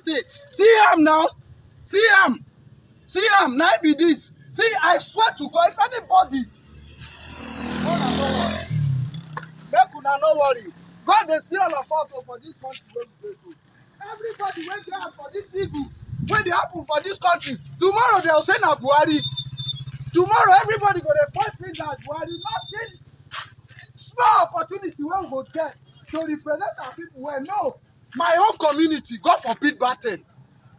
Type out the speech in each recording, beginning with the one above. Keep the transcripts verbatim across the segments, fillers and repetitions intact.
Say, see am now. See am. See am. Now be this. See, I swear to God, if anybody, make una no worry. God dey see all of us o for this country wey we dey so. Everybody wey dey happen for this evil wey dey happen for this country, tomorrow dem say na Buhari. Tomorrow everybody go dey point finger at Buhari. Nothing, small opportunity wey we go get to represent our people well. No, my own community, God forbid bad thing.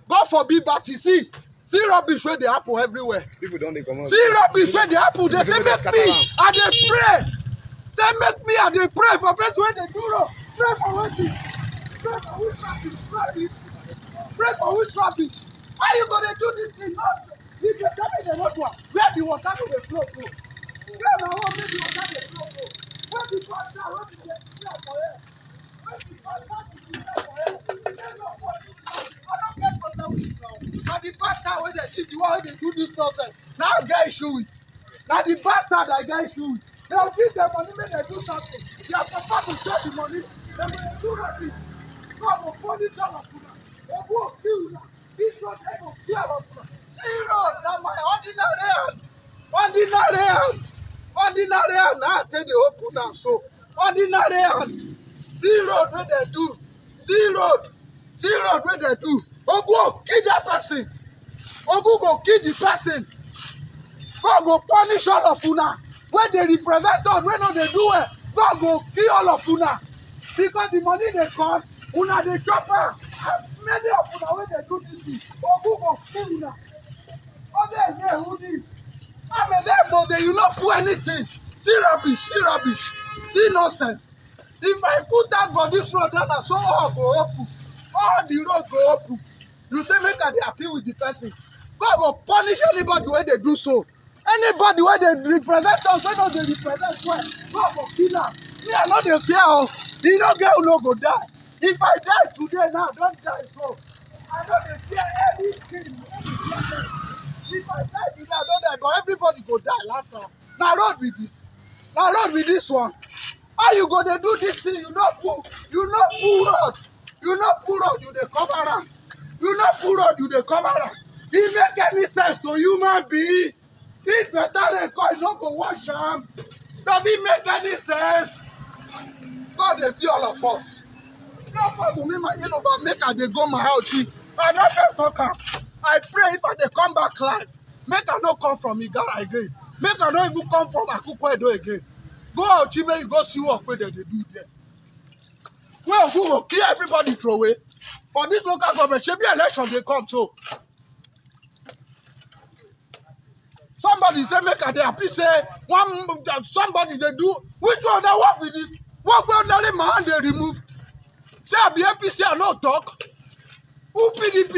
God forbid bad thing. See, see rubbish wey dey happen everywhere. People don dey comot. See rubbish wey dey happen. Dem say make me, I dey pray. Say make me, I dey pray for person wey dey do wrong. Pray for wetin? Pray for which rubbish? Rubbish. Pray for which rubbish? Why you go dey do this thing? Not if you tell me the road one, where the water go dey flow go? Where na home make the water dey flow go? Where the pastor wey be dey pray for here? Where the pastor be dey pray for here? I don't get problem with you now. Na the pastor wey dey teach, the one wey dey do this nonsense, na I get issue with. Na the bastard I get issue with. Dem see the money make dem do something. Their papa go chop the money. Dem go dey do rubbish. God go punish all of una. Dem go kill una. This road dem go kill all of una. See road na my ordinary hand. Ordinary hand. Ordinary hand na I take dey open am so. Ordinary hand. See road wey dem do. See road. See road wey dem do. Ogun go kill that person. Ogun go kill the person. God go punish all of una wey dey represent us, wey no dey do well. God go kill all of una because the money dey come, una dey chop am. As many of una wey dey do this thing, Ogun go kill una. Oge ege hudi. Amede mode, you no put anything. See rubbish, see rubbish, see nonsense. If I put that for this road, then na so all go open. All the road go open. You say make I dey happy with the person. God go punish anybody wey dey do so. Anybody wey dey represent us, wey no dey represent well, God go kill am. Me, I no dey fear o. E no get who no go die. If I die today now, I don die so. I no dey fear anything. If I die today, I don die, but everybody go die last time. Na road be this. Na road be this one. How you go dey do this thing? You no pull, you no pull road. You no pull road, you dey cover am. You no pull road, you dey cover am. E make any sense to human being? If better rain come, e no go wash am. Does it make any sense? God dey see all of us. No follow me, my Jehovah, make I dey go my house. I don first talk am. I pray if I dey come back life, make I no come from Igara again. Make I no even come from Akukwo Edo again. Go out, make you go see work wey dem dey do there. Wey Ogun go kill everybody throw away. For this local government, shebi election dey come so. Somebody say make I dey happy say one somebody dey do, which one na work be this? Work wey ordinary man dey remove. Say I be A P C, I no talk. Who P D P